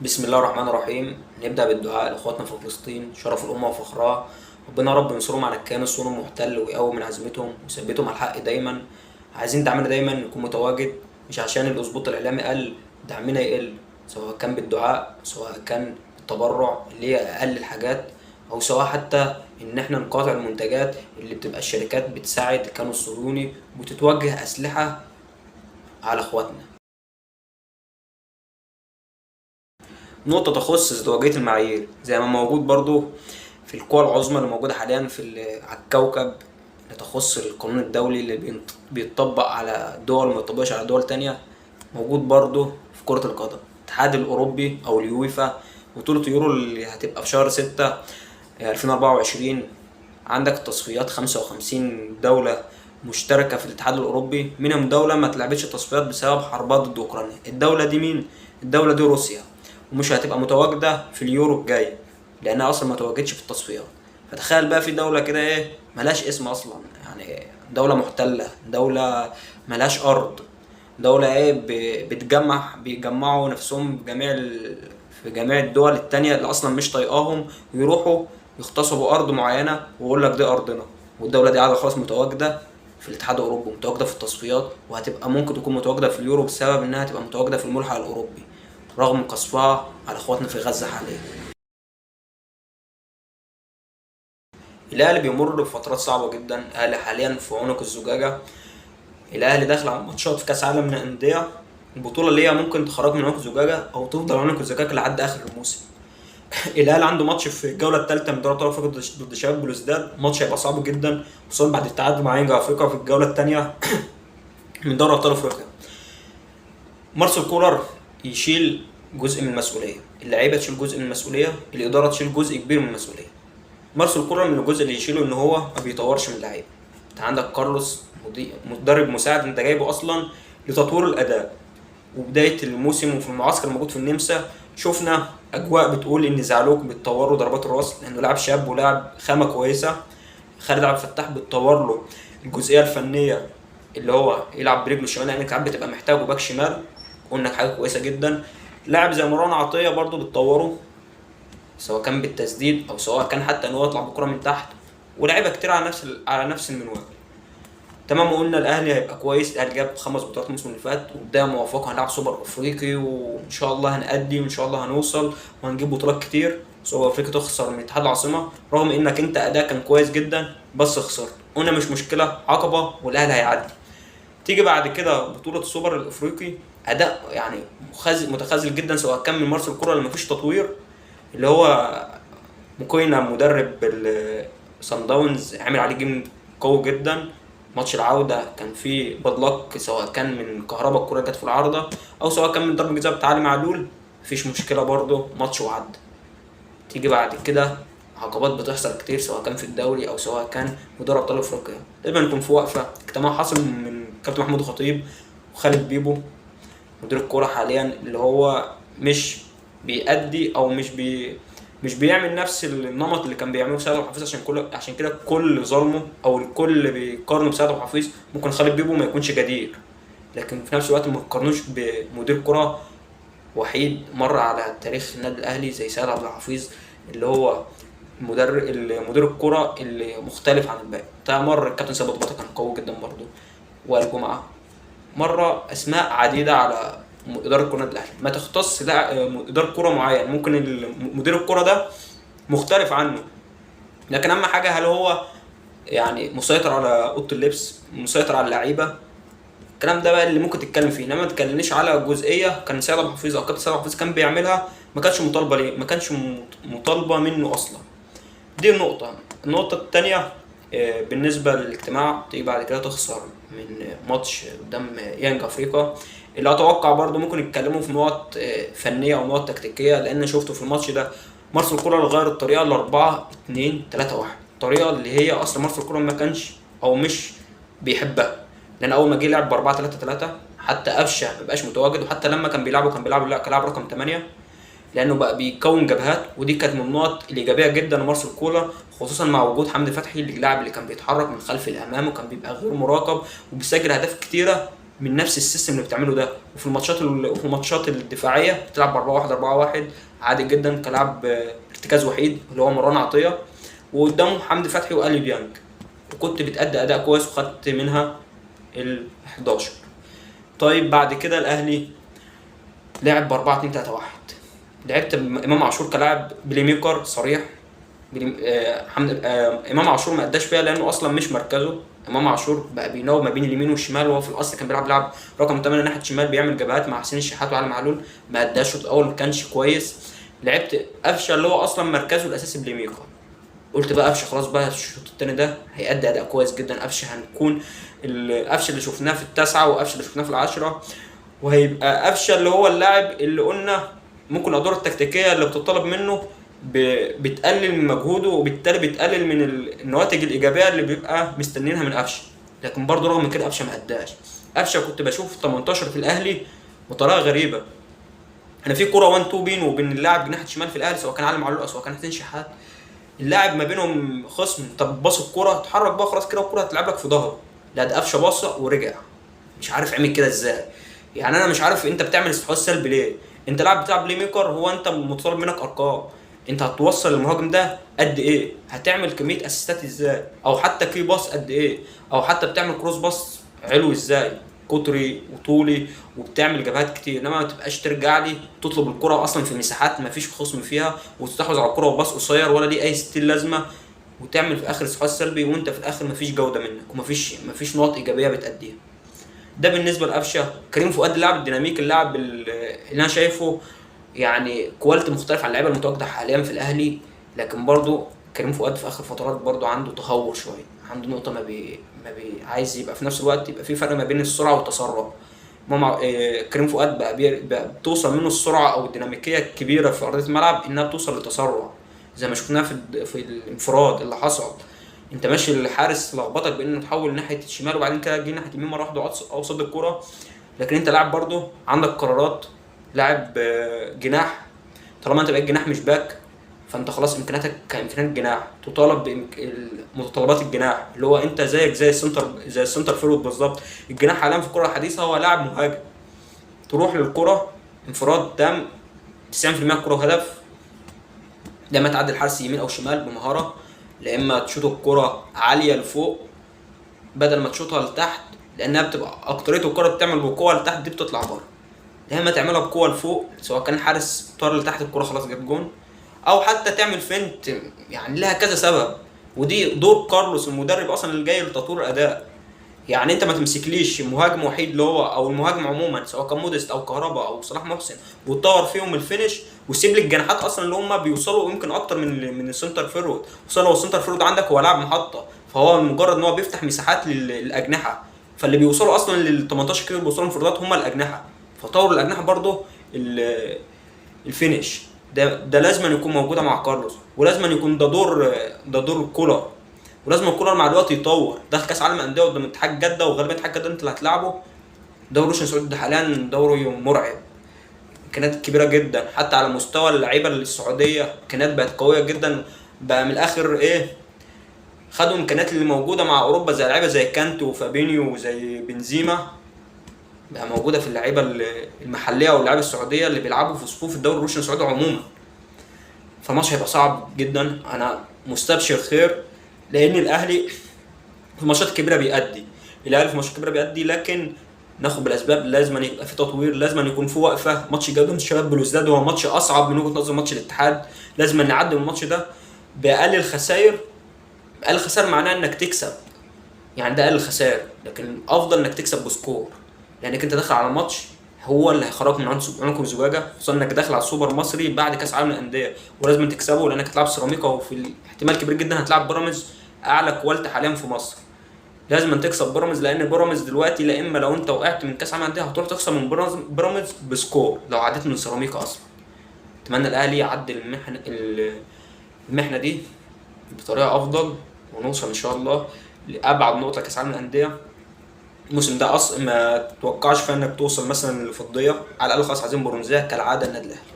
بسم الله الرحمن الرحيم. نبدأ بالدعاء لإخواتنا في فلسطين، شرف الأمة وفخرها. ربنا يا رب ينصرهم على الكيان الصهيوني المحتل ويقوي من عزيمتهم ويثبتهم على الحق دايما. عايزين دعمنا دايما يكون متواجد، مش عشان الأسبوع الإعلامي قل دعمنا يقل، سواء كان بالدعاء سواء كان بالتبرع اللي هي أقل الحاجات، أو سواء حتى إن إحنا نقاطع المنتجات اللي بتبقى الشركات بتساعد الكيان الصهيوني وتتوجه أسلحة على إخواتنا. نقطة تخص ازدواجية المعايير زي ما موجود برضو في القوى العظمى اللي موجودة حاليا على الكوكب، اللي تخص القانون الدولي اللي بيتطبق على دول وما يتطبقش على دول تانية، موجود برضو في كرة القدم. الاتحاد الأوروبي أو اليويفا، بطولة يورو اللي هتبقى في شهر 6 2024، عندك تصفيات 55 دولة مشتركة في الاتحاد الأوروبي، منهم دولة ما تلعبتش التصفيات بسبب حربها ضد أوكرانيا. الدولة دي مين؟ الدولة دي روسيا، ومش هتبقى متواجدة في اليورو الجاي لأنها أصلا ما تواجدش في التصفيات. فتخيل بقى في دولة كده إيه ملهاش اسم أصلا، يعني دولة محتلة، دولة ملهاش أرض، دولة إيه بيجمعوا نفسهم في جميع الدول التانية اللي أصلا مش طايقاهم، ويروحوا يغتصبوا أرض معينة ويقول لك دي أرضنا. والدولة دي قاعدة خلاص متواجدة في الاتحاد الأوروبي، متواجدة في التصفيات، وهتبقى ممكن تكون متواجدة في اليورو بسبب إنها تبقى متواجدة في الملحق الأوروبي رغم قصفها على اخواتنا في غزة حاليا. الاهلي بيمر بفترات صعبة جدا، الاهلي حاليا في عنق الزجاجة، الاهلي داخل على ماتشات في كاس عالم للاندية، البطولة اللي هي ممكن تخرج من عنق الزجاجة او تفضل عنق الزجاجة لحد اخر الموسم. الاهلي عنده ماتش في الجولة الثالثة من دوري ابطال افريقيا ضد شباب بلوزداد، ماتش هيبقى صعب جدا خصوصا بعد التعادل مع يانج افريقيا في الجولة الثانية من دوري ابطال افريقيا. مارسيل كولر يشيل جزء من المسؤولية، اللعيبة تشيل جزء من المسؤولية، الادارة تشيل جزء كبير من المسؤولية. مارسيل كولر من الجزء اللي يشيله ان هو ما بيطورش من اللعيبة. انت عندك كارلوس مدرب مساعد انت جايبه اصلا لتطوير الاداء، وبداية الموسم وفي المعسكر الموجود في النمسا شفنا اجواء بتقول ان زعلوك بتطوره ضربات الراس لانه لاعب شاب ولاعب خامة كويسة. خالد عبد الفتاح بتطور له الجزئية الفنية اللي هو يلعب برجله الشمال لانك ساعات بتبقى محتاجه باك شمال، قلنا حاجة كويسة جدا. لاعب زي مروان عطية برضو بتطوره سواء كان بالتسديد او سواء كان حتى ان هو يطلع بكره من تحت، ولاعيبه كتير على نفس المنوال. تمام، وقلنا الاهلي هيبقى كويس، الاهلي جاب 5 بطولات الموسم اللي فات وبداية موفقة، هنلعب سوبر افريقي وان شاء الله هنأدي وان شاء الله هنوصل وهنجيب بطولات كتير. سوبر افريقيا تخسر من اتحاد العاصمة رغم انك انت اداء كان كويس جدا بس خسرت، قلنا مش مشكلة عقبه والاهلي هيعدي. تيجي بعد كده بطولة السوبر الافريقي، اداء يعني متخاذل جدا سواء كان من مارسيل كولر اللي مفيش تطوير، اللي هو موكوينا مدرب صن داونز عامل عليه game قوي جدا. ماتش العودة كان فيه bad luck سواء كان من كهربا الكرة جت في العارضة او سواء كان من ضربة جزاء بتاع علي معلول، مفيش مشكلة برضه ماتش وعدى. تيجي بعد كده عقبات بتحصل كتير سواء كان في الدوري او سواء كان في دوري ابطال افريقيا، دايما يكون في وقفه. اجتماع حصل من كابتن محمود الخطيب وخالد بيبو مدير الكورة حاليا اللي هو مش بيأدي او مش بيعمل نفس النمط اللي كان بيعمله سيد عبد الحفيظ، عشان كده كل ظلمه او الكل بيقارنه بسيد عبد الحفيظ. ممكن خالد بيبو ما يكونش جدير، لكن في نفس الوقت ما تقارنوش بمدير كرة وحيد مر على تاريخ النادي الاهلي زي سيد عبد الحفيظ اللي هو مدير الكرة اللي مختلف عن الباقي. ده مر الكابتن سيد بطبطة كان قوي جدا برضه، وائل جمعة، مرة اسماء عديدة على ادارة كره النادي الاهلي ما تختص لا ادارة كره معين، ممكن مدير الكره ده مختلف عنه، لكن اهم حاجة هل هو يعني مسيطر على اوضة اللبس، مسيطر على اللعيبة، الكلام ده بقى اللي ممكن تتكلم فيه. انما ما تكلمنيش على جزئية كان سيد عبد الحفيظ او كابتن سيد عبد الحفيظ كان بيعملها ما كانش مطالبه ليه، ما كانش مطالبه منه اصلا. دي النقطة. النقطة الثانية بالنسبة للاجتماع، تيجي بعد كده تخسر من ماتش قدام يانج افريقيا اللي اتوقع برضو ممكن يتكلموا في نقط فنية او نقط تكتيكية، لان شفته في الماتش ده مارسيل كولر غير الطريقة ل 4-2-3-1، الطريقة اللي هي اصلا مارسيل كولر ما كانش او مش بيحبها، لان اول ما جه لعب ب 4-3-3 حتى قفشه ما بقاش متواجد، وحتى لما كان بيلعبه كان بيلعبه كلاعب رقم 8 لانه بقى بيكون جبهات، ودي كانت من النقط الايجابية جدا لمارسيل كولر، خصوصا مع وجود حمدي فتحي اللاعب اللي كان بيتحرك من خلف الامام وكان بيبقى غير مراقب وبيسجل اهداف كتيرة من نفس ال system اللي بتعمله ده. وفي الماتشات الدفاعية بتلعب 4-1-4-1 عادي جدا، كلاعب ارتكاز وحيد اللي هو مروان عطية، وقدامه حمدي فتحي والي ديانج، وكنت بتأدي اداء كويس وخدت منها ال 11. طيب بعد كده الاهلي لعب ب 4-2-3-1، لعبت امام عاشور كلاعب playmaker صريح. امام عاشور ما اداش فيها لانه اصلا مش مركزه. امام عاشور بقى بيناوب ما بين اليمين والشمال، وهو في الاصل كان بيلعب لاعب رقم 8 ناحية الشمال، بيعمل جبهات مع حسين الشحات وعلي معلول، ما اداش الشوط الاول، ما كانش كويس. لعبت قفشه اللي هو اصلا مركزه الاساسي playmaker، قلت بقى قفشه خلاص بقى الشوط الثاني ده هيأدي اداء كويس جدا، قفشه هنكون القفشه اللي شفناه في التاسعة وقفشه اللي شفناه في العشرة، وهيبقى قفشه اللي هو اللاعب اللي قلنا ممكن الادوار التكتيكيه اللي بتطلب منه بتقلل من مجهوده، وبالتالي بتقلل من النواتج الايجابية اللي بيبقى مستنينها من قفشه. لكن برضه رغم كده قفشه ما اداش. قفشه كنت بشوف 18 في الاهلي بطريقة غريبة. انا في كورة 1 2 بينه وبين اللاعب جناح الشمال في الاهلي، سواء كان علي معلول او سواء كان حسين شحات، اللاعب ما بينهم خصم، طب باص الكورة اتحرك بقى خلاص كده الكورة هتلعب لك في ظهره، لا ده قفشه باصة ورجع، مش عارف عمل كده ازاي. يعني انا مش عارف انت بتعمل استحواذ سلبي ليه؟ انت لاعب بتلعب playmaker، هو انت مطالب منك ارقام، انت هتوصل المهاجم ده قد ايه، هتعمل كمية assist ات ازاي، او حتى key pass قد ايه، او حتى بتعمل cross pass علو ازاي، قطري وطولي، وبتعمل جبهات كتير. انما ما تبقاش ترجع لي تطلب الكره اصلا في مساحات ما فيش خصم فيها، وتستحوذ على الكره وباص قصير ولا ليه اي style لازمه، وتعمل في اخر استحواذ سلبي، وانت في الاخر ما فيش جوده منك وما فيش نقط ايجابية بتاديها. ده بالنسبة لقفشه. كريم فؤاد اللاعب الديناميكي، اللاعب اللي انا شايفه يعني quality مختلف عن اللعيبة المتواجدة حاليا في الاهلي، لكن برضو كريم فؤاد في اخر فترات برضو عنده تهور شوية، عنده نقطة ما بي عايز يبقى في نفس الوقت يبقى في فرق ما بين السرعة والتسرع. كريم فؤاد بقى بتوصل منه السرعة او الديناميكيه الكبيرة في ارضية الملعب انها بتوصل لتسرع، زي ما شفناه في الانفراد اللي حصل، انت ماشي الحارس لخبطك بانه تحول ناحية الشمال وبعدين كده جه ناحية اليمين مرة واحدة او صد الكورة. لكن انت لاعب برضو عندك قرارات، لاعب جناح، طالما انت بقيت جناح مش back فانت خلاص امكانياتك كامكانيات جناح، تطالب بمتطلبات الجناح اللي هو انت زيك زي ال center، زي ال center forward بالظبط. الجناح حاليا في الكره الحديثة هو لاعب مهاجم، تروح للكرة انفراد تام 90% الكره هدف، لا اما تعدي الحارس يمين او شمال بمهارة، لا اما تشوط الكره عالية لفوق بدل ما تشوطها لتحت، لانها بتبقى اكتريه الكره بتعمل بقوة لتحت دي بتطلع بره، يا اما تعملها بقوة لفوق سواء كان الحارس طار لتحت الكره خلاص جت جون، او حتى تعمل feint. يعني لها كذا سبب، ودي دور كارلوس المدرب اصلا اللي جاي لتطوير الاداء. يعني انت ما تمسكليش مهاجم وحيد اللي هو او المهاجم عموما سواء كان موديست او كهربا او صلاح محسن وتطور فيهم ال finish، وسيب لي الجناحات اصلا اللي هم بيوصلوا يمكن اكتر من ال center forward، خصوصا لو ال center forward عندك هو لاعب محطة، فهو مجرد ان هو بيفتح مساحات للاجنحه، فاللي بيوصلوا اصلا لل 18 كيلو بيوصلوا انفرادات هم الاجنحة، فطور الاجنحة برضو ال finish ده لازم يكون موجودة مع كارلوس، ولازم يكون ده دور كولر، ولازم كولر مع الوقت يطور. دخل كاس عالم اندية قدام اتحاد جده، وغالبا اتحاد جده انت اللي هتلعبه. دوري روشن السعودي ده حاليا دوري مرعب، امكانيات كبيرة جدا حتى على مستوى اللعيبة السعودية، امكانيات بقت قوية جدا بقى. من الاخر ايه، خدوا امكانيات اللي موجودة مع اوروبا زي لعيبة زي كانتو وفابينيو وزي بنزيما، بقى موجودة في اللعيبة المحلية واللعيبة السعودية اللي بيلعبوا في صفوف الدوري الروشن السعودي عموما. فالماتش هيبقى صعب جدا، انا مستبشر خير لان الاهلي في الماتشات الكبيرة بيأدي، الاهلي في الماتشات الكبيرة بيأدي، لكن ناخد بالاسباب، لازم يبقى في تطوير، لازم يكون في وقفه. ماتش جدول الشباب بلوزداد هو ماتش اصعب من وجهه نظر ماتش الاتحاد، لازم نعدي من الماتش ده باقل الخسائر. باقل الخسائر معناها انك تكسب، يعني ده اقل الخسائر، لكن الافضل انك تكسب ب score، لانك انت داخل على ماتش هو اللي هيخرجك من عنق الزجاجة، خصوصا انك داخل على السوبر المصري بعد كاس عالم الاندية، ولازم تكسبه لانك هتلعب سيراميكا، وفي احتمال كبير جدا هتلعب بيراميدز اعلى quality حاليا في مصر. لازم تكسب بيراميدز، لان بيراميدز دلوقتي لا اما لو انت وقعت من كاس عالم الاندية هتروح تخسر من بيراميدز ب score لو عديت من سيراميكا اصلا. اتمنى الاهلي يعدي المحنة دي بطريقة افضل، ونوصل ان شاء الله لابعد نقطة كاس عالم الاندية الموسم ده. ما تتوقعش فيها انك توصل مثلا للفضيه، على الاقل خلاص عايزين برونزيه كالعادة النادي الاهلي.